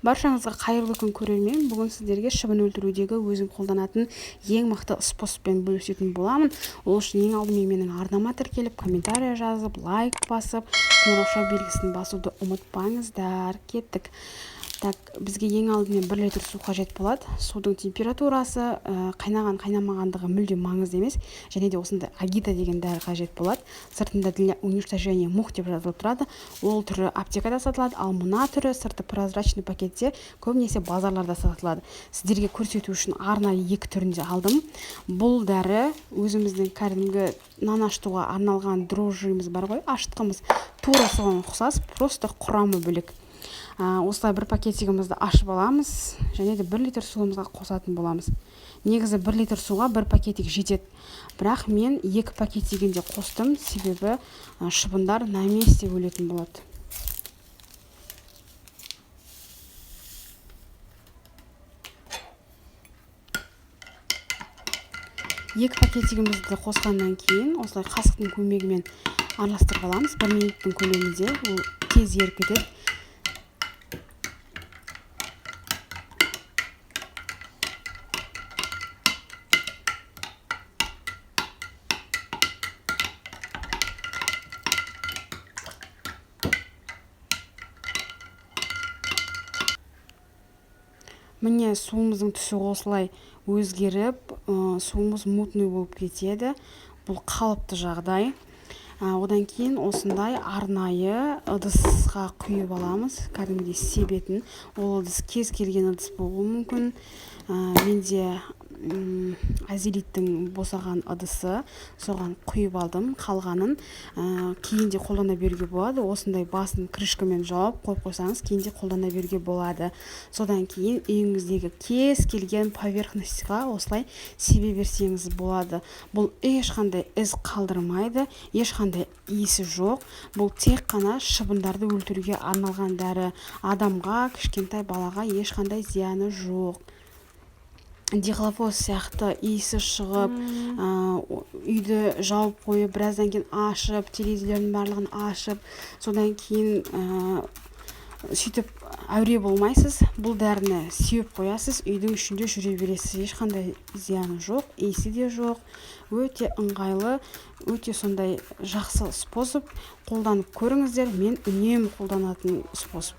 Баршаңызға қайырлы күн, көрермен! Бүгін сіздерге шыбын өлтірудегі өзім қолданатын ең мықты способпен бөлісетін боламын. Ол үшін ең алдымен менің арнама тіркеліп, комментарий жазып, лайк басып, қоңырауша белгісін басуды ұмытпаңыздар. Кеттік! Так, бізге ең алдымен 1 литр су қажет болады. Судың температурасы, қайнаған қайнамағандығы мүлде маңызды емес. Және де осындай Агита деген дәрі қажет болады. Сыртында «для уничтожения мух» деп жазылып тұрады. Ол түрі аптекада сатылады, ал мына түрі сырты прозрачный пакетте көбінесе базарларда сатылады. Сіздерге көрсету үшін арнайы екі түрінде алдым. Бұл дәрі өзіміздің кәдімгі нан ашытуға арналған дрожжиміз бар ғой, ашытқымыз, тура соған ұқсас, просто құрамы бөлек. Осылай бір пакетигімізді ашып аламыз және де 1 литр суымызға қосатын боламыз. Негізі 1 литр суға бір пакетик жетеді, бірақ мен екі пакетигін де қостым, себебі шыбындар на месте өлетін болады. Екі пакетигімізді қосқаннан кейін осылай қасықтың көмегімен араластырып аламыз. 1 минуттың көлемінде ол тез еріп кетеді. Міне, суымыздың түсі осылай өзгеріп, суымыз мутный болып кетеді. Бұл қалыпты жағдай. Одан кейін осындай арнайы ыдысқа құйып аламыз, кәдімгідей себетін. Ол ыдыс кез келген ыдыс болуы мүмкін. Менде Азелиттің босаған ыдысы, соған құйып алдым. Қалғанын кейін де қолдана беруге болады. Осындай басын крышкамен жауып қойып қойсаңыз, кейін де қолдана беруге болады. Содан кейін үйіңіздегі кез келген поверхностьқа осылай себе берсеңіз болады. Бұл ешқандай із қалдырмайды, ешқандай иісі жоқ. Бұл тек қана шыбындарды өлтіруге арналған дәрі. Адамға, кішкентай балаға ешқандай зияны жоқ. Дихлофос сияқты иісі шығып, үйді жауып қойып, біраздан кейін ашып, терезелердің барлығын ашып, содан кейін сөйтіп әуре болмайсыз. Бұл дәріні сеуіп қоясыз, үйдің ішінде жүре бересіз, ешқандай зияны жоқ, иісі де жоқ. Өте ыңғайлы, өте сондай жақсы способ. Қолданып көріңіздер, мен үнемі қолданатын способ.